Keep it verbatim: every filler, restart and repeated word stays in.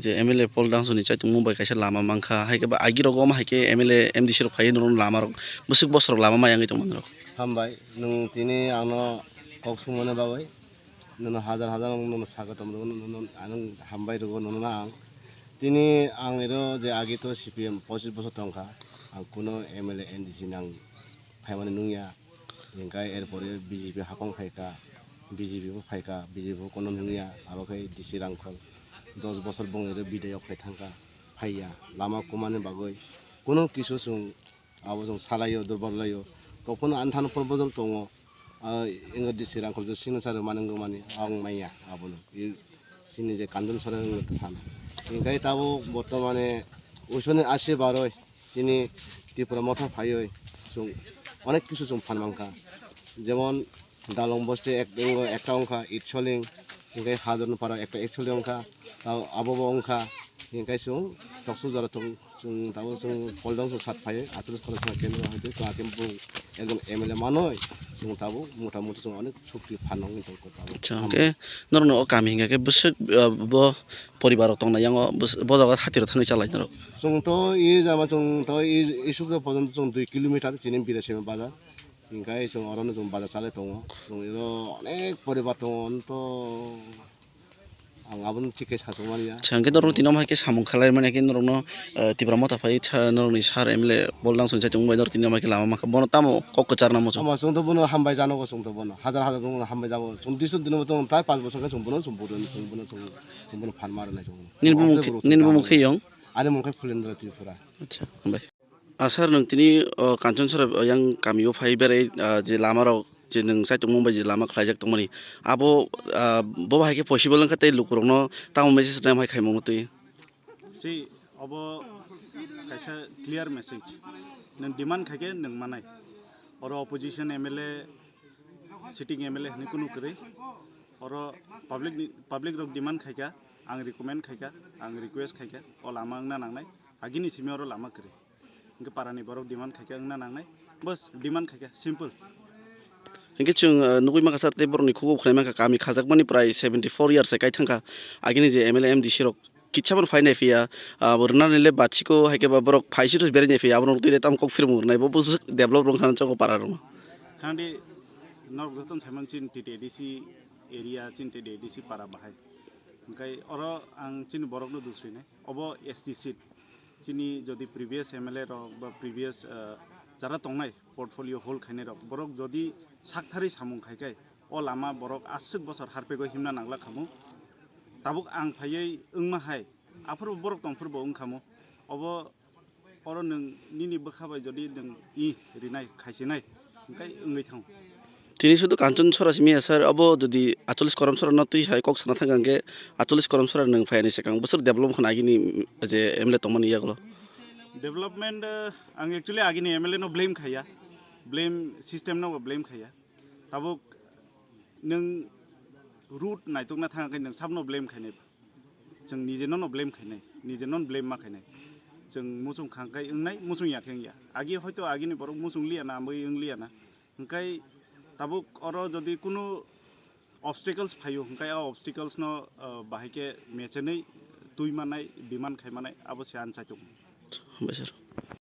Je M L A Paul Dangsu ni chaitung mung bai kaisa lama mankha, hai khe ba agi rogo omo hai khe M L A, M D C rok phaiwi norok lama rok bwswk bosor lama maya wngwi tongmani rok. Hambai, nwng tini ano kok sungmani bagwi, nono hajar hajar nono saka tongmani, nono ano hambai rwgo nono ang. Tini ang iro je agi to C P M pochis bosor tongkha, ang kuno M L A, M D C nang phaimani nungya. Hinkhe erpore B J P hakong phaikha, B J P bo phaikha, B J P bo kono nungya, abo khe D C Rangkhol. Dos bosor bongni ro bidayok khai thangkha, phaiya. Lama kumani bagwi kuno kisu chwng abo chwng salaio, dorbar laio. Tokphano ani thani phano bojol tongo. Ah, ingo D C Rangkhol je signature rwmani wngmani, ang manya abono. I chini je Kanchon Soren wngkha thana. Hinkhe tabuk bortomane uisoni asi baroi. Chini Tipra Motha phaiwi chwng onek kisu chwng phan mankha. Jemon Dalong Bosti ek-, ekta wngkha, Itsoling, hinkhe Hajarno Para ekta Itsoling wngkha, tao abobo wngkha, hinkhe chwng toksu jora chwng, chwng tabuk chwng Paul Dangsu sat phaiwi, atris khoroksa kendro hai twi, chwng haikhe bw ekjon M L A manwi, chwng tabuk mota moti chwng onek sukti phan wngwi tongkha tabuk. Acha, hinkhe norokno o kami hinkhe bwswk, ah, bo poribar rok tongnai yango bwswk bo jaga hati rok thangwi chalai norok. Chwng to i jama chwng to i, i sukjak porjonto chwng dui kilometer chini Birasima bazar. Hinkhe chwng orono chwng bazar chalai tongo. Chwng iro onek poribar tongo, to ang abono thik khe sachwk manya. Acha, hinkhe norok tini omo hai khe samung khalai mani khe norokno, eh, Tipra Motha phai sa norokni sir M L A Paul Dangsu ni saichung bai norok tini omo hai khe lama mankha. Bono tamo kok kwcharna muchung? Omo chwng to bono hambai jano, chwng to bono hajar hajar bono hambai jabo. Chwng disho dino chwng tai panch bosor khe chwng bono chwng bono chwng bono chwng chwng bono phan ma rwnai chwng. Nini bumung khe, nini bumung khe yong? Ani mung khe Phulendra Tripura. Acha, hambai. Ah, sir, nwng tini, oh, Kanchon Sora, oh, yang kami o phai berai, ah, je lama rok, je nwng chaitung mung bai je lama khlaijak tongmani, abo, ah, bo bahai khe possible wngkha tei lukurokno tamo message rwnai hai khaimung twi? Si, obo kaisa clear message. Nwng demand khai khe nwng manai. Oro opposition M L A, sitting M L A hinwi kunu kwrwi. Oro public ni, public rok demand khaikha, ang recommend khaikha, ang request khaikha, o lama wngna nangnai, agini simi oro lama kwrwi. Hinkhe parani borok demand khaikha wngna nangnai, bas demand khaikha, simple. Hinkhe chwng, uh, nugwi mankha sir, tei borokni khugo khwnai mankha, kami khajakmani prai seventy four years se kai thangkha, agini je M L A, M D C rok kitsa phano phai nai phiya, ah, bo rwnani le bachiko, hai khe ba borok phai si thus berai nai phiya, abo norok twi le tamo kok phirmung rwnai, bo bwswk develop rwng kha chongo para rwma. Khandi norok joto saimano chini T T A D C area, chini T T A D C para bahai. Hwnkhe oro ang chini borokno dusrinai, obo S T seat. Chini jodi previous M L A rok ba previous, ah, jara tongnai portfolio hold khainai rok, borok jodi sakthari samung khai khe, o lama borok aswk bosor harpego himna nangla khamu. Tabuk ang phaiwi wngma hai, aphuru borok tongphuru bo wng khamu. Obo oro nwng nini bwkha bai jodi nwng i rinai, khaisinai, hwnkhe wngwi thango. Tini sudu Kanchon Sora simi ya sir, obo jodi Acholis Korom Sora no twi hai kok sana thang khe, Acholis Korom Sora nwng phai ni swkang bwswk develop khna agini je M L A tongmani yagulo? Development, eh, ang actually agini M L A no blame khaiya, blame system no bo blame khaiya. Tabuk nwng root naitokna thang khe nwng sabno blame khainai. Chwng nije nono blame khainai, nije non blame ma khainai. Chwng muchung khang khai wngnai, muchung ya khe wngya. Agi hoito agini borok muchung liya na, amwi wng liya na. Hwnkhe tabuk oro jodi kunu obstacles phaio, hwnkhe a obstacles no, ah, bahai khe mechenwi twi manai, demand khai manai, abo se ang chaitok. Hambai sir.